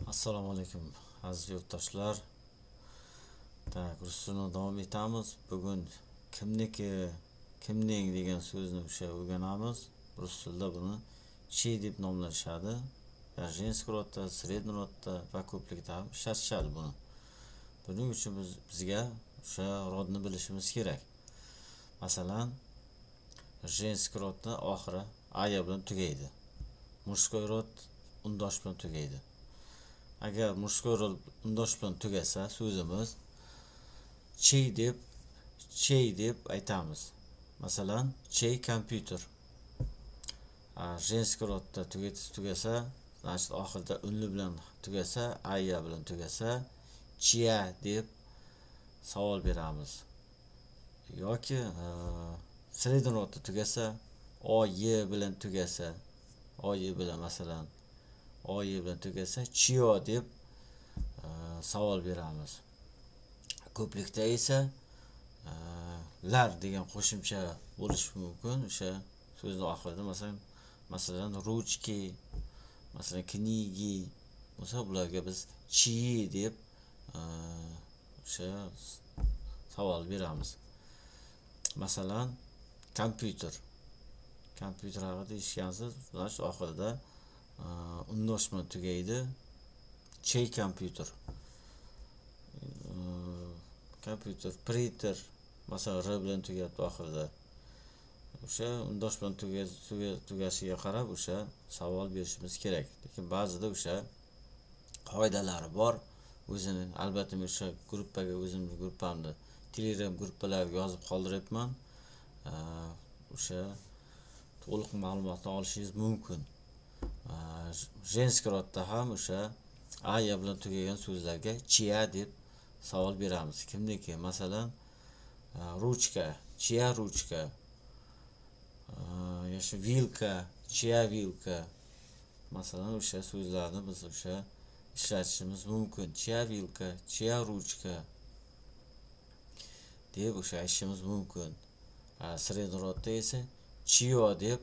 Assalomu alaykum, aziz yurtdoshlar. Так, rus tilini davom etamiz. Bugun kimniki, kimning degan so'zni o'sha o'rganamiz. Rus tilida buni чей deb nomlashadi. Женский род da, средний род da va ko'plikda ham ishlatishadi buni. Buning uchun bizga o'sha род ni bilishimiz kerak. Masalan, женский род ni oxiri ая bilan tugaydi. Мужской род undosh bilan tugaydi. Agar мужской род undosh bilan tugasa so'zimiz чей deb aytamiz. Masalan, чей компьютер. Женский род da tugasa, значит, oxirida unli bilan tugasa, ая bilan tugasa, чья deb savol beramiz. Yoki средний род da tugasa, o y bilan tugasa, o y bilan, masalan, o y bilan tugasa, чьё deb savol beramiz. Ko'plikda esa lar degan qo'shimcha bo'lishi mumkin o'sha so'zni oxirida, masalan, ручки, masalan, книги bo'lsa, bularga biz чьи deb o'sha savol beramiz. Masalan, kompyuter. Kompyuter haqida eshitgansiz, значит, oxirida undosh bilan tugaydi. Чей компьютер? Kompyuter, принтер, masalan, r bilan tugayapti oxirida. O'sha undosh bilan tugashiga qarab o'sha savol berishimiz kerak. Lekin ba'zida o'sha qoidalari bor. O'zini albatta men o'sha gruppaga, o'zimni gruppamni Telegram gruppalariga yozib qoldiryapman. O'sha to'liq ma'lumotni olishingiz mumkin. Женский род da ham o'sha ая bilan tugagan so'zlarga чья deb savol beramiz. Kimniki? Masalan, ручка, чья ручка? Yoki вилка, чья вилка? Masalan, o'sha so'zlarni biz o'sha ishlatishimiz mumkin. Чья вилка, чья ручка deb o'sha aytishimiz mumkin. Средний род da esa чьё deb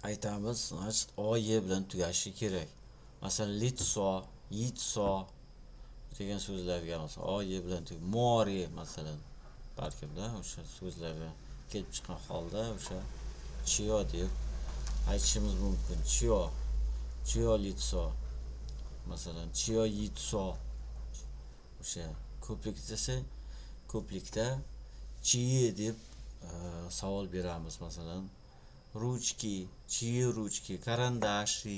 aytamiz, значит, o y bilan tugashi kerak. Masalan, лицо, яйцо degan so'zlarga, masalan, o y bilan, море, masalan, balkimda o'sha so'zlarga kelib chiqqan holda o'sha чьё deb aytishimiz mumkin. Чьё, чьё лицо, masalan, чьё яйцо. O'sha ko'plik desa, ko'plikda чьи deb savol beramiz. Masalan, ручки, чьи ручки, карандаши.